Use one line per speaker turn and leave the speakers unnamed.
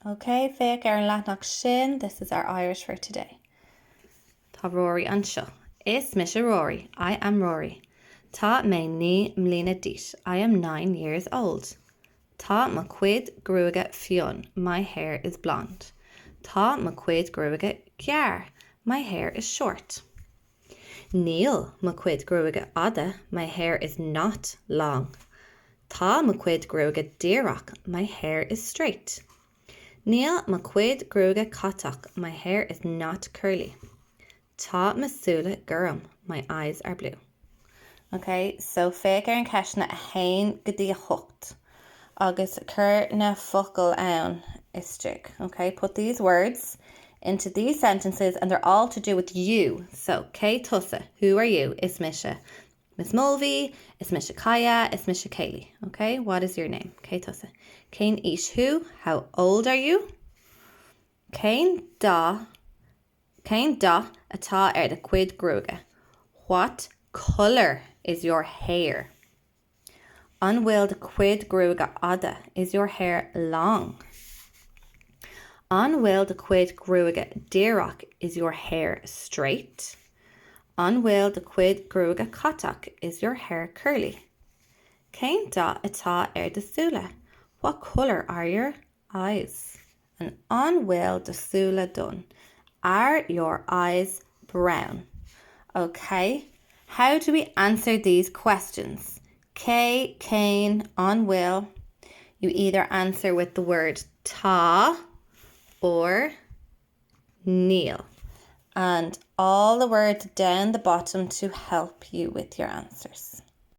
Ok, féach ar an leathanach sin, this is our Irish for today. Tá Rory anseo. Is mise Rory. I am Rory. Tá mé 9 mbliana d'aois. I am 9 years old. Tá mo chuid gruaige fionn. My hair is blonde. Tá mo chuid gruaige gearr. My hair is short. Níl mo chuid gruaige fhada, my hair is not long. Tá mo chuid gruaige díreach, my hair is straight. Níl mo chuid gruaige catach, my hair is not curly. Tá mo súile gorm, my eyes are blue. Ok, so féach ar an ceisteanna 1 go dtí 8 agus cuir na focail ann istigh. Ok, put these words into these sentences and they're all to do with you. So, cé tusa? Who are you? Is mise Miss Mulvey, is mise Kaya, is mise Kayleigh. Ok, what is your name? Cé tusa? Cén aois thú? How old are you? Cén dath Cén dath atá ar do chuid gruaige? What colour is your hair? An bhfuil do chuid gruaige fhada? Is your hair long? An bhfuil do chuid gruaige díreach? Is your hair straight? An bhfuil do chuid gruaige catach? Is your hair curly? Cén dath atá ar do súile? What colour are your eyes? And an bhfuil do súile donn? Are your eyes brown? Ok, how do we answer these questions? Cé, cén, an bhfuil. You either answer with the word tá or níl. And all the words down the bottom to help you with your answers.